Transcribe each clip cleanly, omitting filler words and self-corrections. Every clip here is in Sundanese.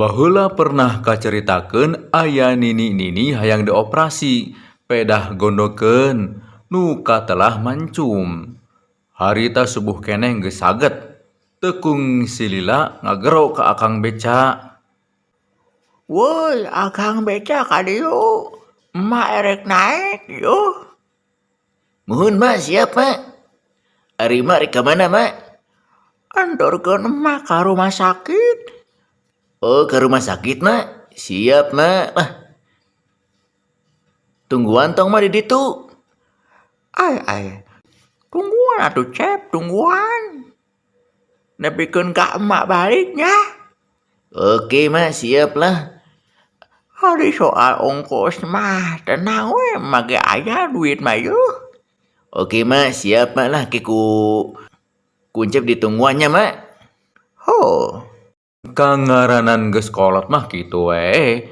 Baheula pernah kacaritakeun aya nini-nini hayang dioperasi pedah gondokeun nu katelah mancum. Harita subuh keneh geus saget teu kungsi lila ngagero ka akang beca. Woi akang beca ka dieu, emak erek naek yuh. Muhun mak siap mak. Ari mak rek ka mana mak? Anturkeun emak ka rumah sakit. Oh ke rumah sakit mak? Siap mak. Lah. Tungguan tong mak di ditu. Ai ai. Tungguan atuh Cep, tungguan. Nepikeun ka emak balik nya. Oke mak, siap lah. Ari soal ongkos mah tenang we emak ge aya duit mah yuh. Oke mak, siap mak lah ke ku kuncep ditungguannya mak. Ho. Kangaranan geus kolot mah kitu we.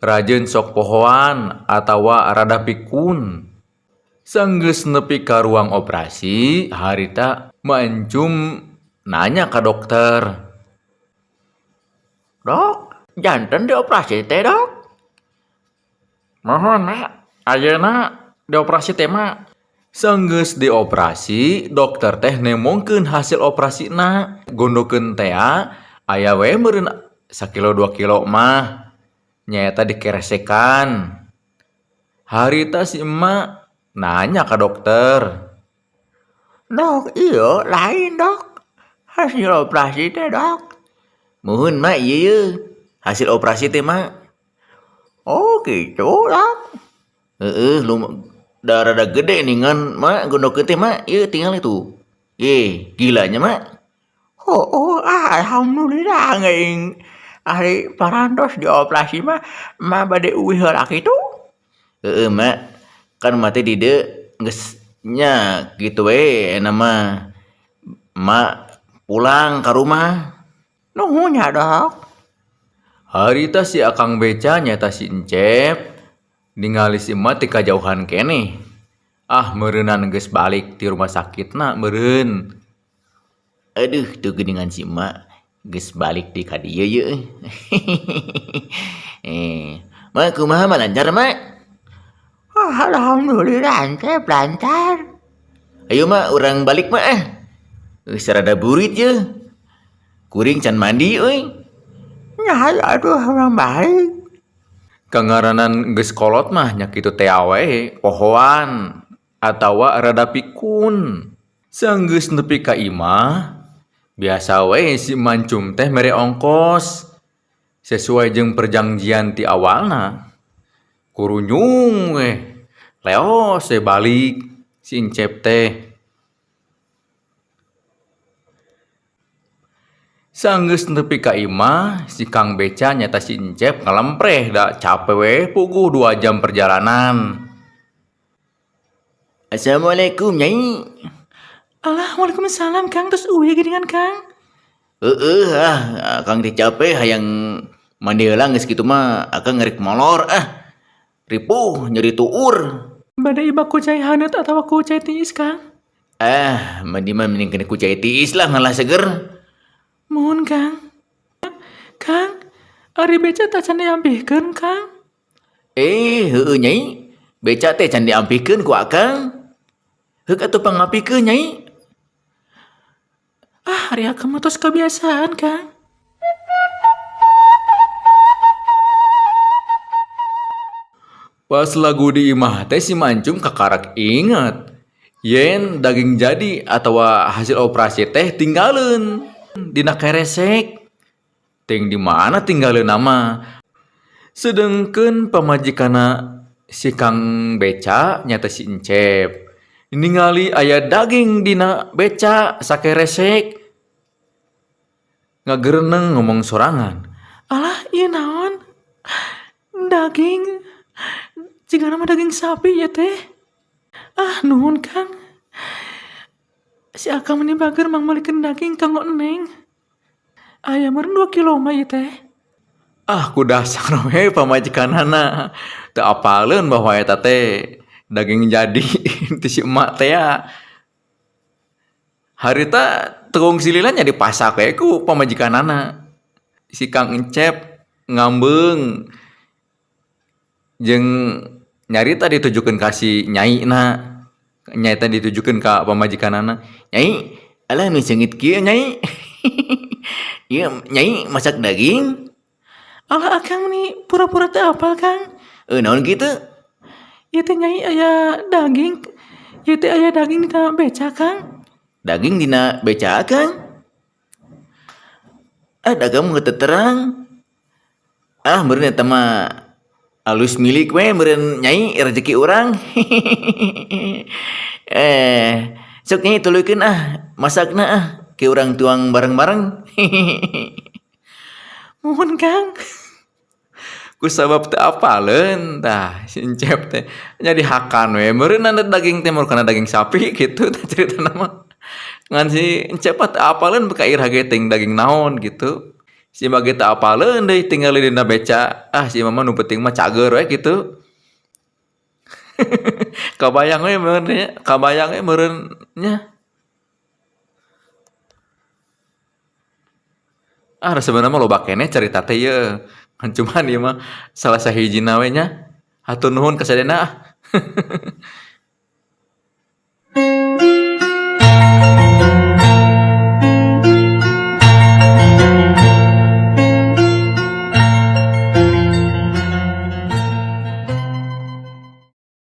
Rajeun sok pohoan atawa rada pikun. Sanggeus nepi ka ruang operasi, harita Mancum nanya ka dokter. Dok, janten dioperasi teh dok? Mohon mak, ayeuna dioperasi teh mak. Sanggeus dioperasi, dokter teh nemongkeun hasil operasina. Gondokeun tea, aya we meureun sakilo 2 kilo mah. Nyaeta dikeresekan. Harita si emak nanya ka dokter. Dok, ieu lain dok. Hasil operasi teh dok. Muhun mak ieu ye. Hasil operasi teh mak. Oh gitu dok. Heeh, da rada gede ningan mak gondokeun teh mak. Ieu tinggal itu. Gilanya mak. Oh, ah, alhamdulillah geuing. Ari parantos dioperasi mah emak bade uih heula kitu. Heeh mak. Kan emak teh di dieu geus nya kitu we eta mah. Emak pulang ka rumah. Nuhun nya dok. Harita si akang beca nyaeta si Encep ningali si emak ti kajauhan keneh. Ah meureunan geus balik ti rumah sakitna meureun. Aduh tuh geuningan si emak geus balik di ka dieu ye. Mak kumaha mah lancar mak? Ah, alhamdulillah Encep lancar. Ayo mak urang balik mak ah. Geus rada burit ye. Kuring can mandi euy. Nya atuh urang balik. Kangaranan geus kolot mah nya kitu teh we, pohoan atawa rada pikun. Sanggeus nepi ka imah, biasa we si Mancum teh mere ongkos sesuai jeung perjanjian ti awalna. Kurunyung we, leos we balik si Encep teh. Sanggeus nepi ka imah, si Kang Beca nyata si Encep ngalempreh da cape we puguh 2 jam perjalanan. Assalamualaikum nyai. Alah, waalaikumsalam Kang, terus uih geuningan Kang. Heeh, ah, Kang teh capek hayang mandi heula geus kitu mah akang ngerik molor ah. Ripuh nyeri tuur. Bade ibak ku cai haneut atawa ku cai tiis Kang? Ah, mandi mah mending kena ku cai tiis lah ngalah seger. Muhun Kang. Kang, ari beca teh can diampihkeun Kang? Heeh nyai. Beca teh can diampihkeun ku akang. Heuk atuh pangampihkeun nyai. Ah, ari akang mah tos kebiasaan Kang. Pas lagu di imah teh si Mancum kakarak inget. Yen daging jadi atawa hasil operasi teh tinggalin dina keresek. Ting di mana tinggalin nama. Sedengkeun pamajikanna si Kang Beca nyata si Encep. Ningali aya daging dina beca sakeresek. Ngagereneng ngomong sorangan. Alah, ieu naon? Daging. Jigana mah daging sapi ya teh. Ah, nuhun Kang. Si akang meni bager mang meulikeun daging kanggo neng. Aya meureun 2 kilo mah ieu teh. Ah, ku dasar we pamajikanana. Teu apaleun bahwa eta teh daging jadi ti si emak teh ya. Harita tekung silila nya dipasak we ku pamajikanana. Si Kang Encep Ngambeung jeung nyarita ditujukeun ka si nyaina. Nyaeta ditujukeun ka pamajikanana. Nyai, alah nu seungit kieu nyai. Ieu nyai masak daging. Alah akang meni pura-pura teu apal Kang. Eueuh naon kitu? Ieu teh nyai aya daging, ieu teh aya daging dina beca Kang. Daging dina beca Kang? Ah dagang mah teu terang. Ah meureun eta mah alus milik we meureun nyai rejeki urang. Eh sok nyai tuluykeun ah masakna ah ke urang tuang bareng-bareng. Muhun Kang. Kusabab teu apaleun tah si Encep teh nya dihakan we meureunna daging teh kana daging sapi kitu tah caritana mah. Ngan si Encep mah teu apaleun ka iraha ge teuing daging naon gitu. Si Imah ge teu apaleun deui tingali dina beca. Ah si Imah mah nu penting mah cager we kitu. Kabayang we meureun nya, kabayang we meureun nya. Ah sebenarnya mah loba keneh carita teh ieu. Ngan cuman ieu mah salah sahijina we nya. Hatur nuhun ka sadayana ah.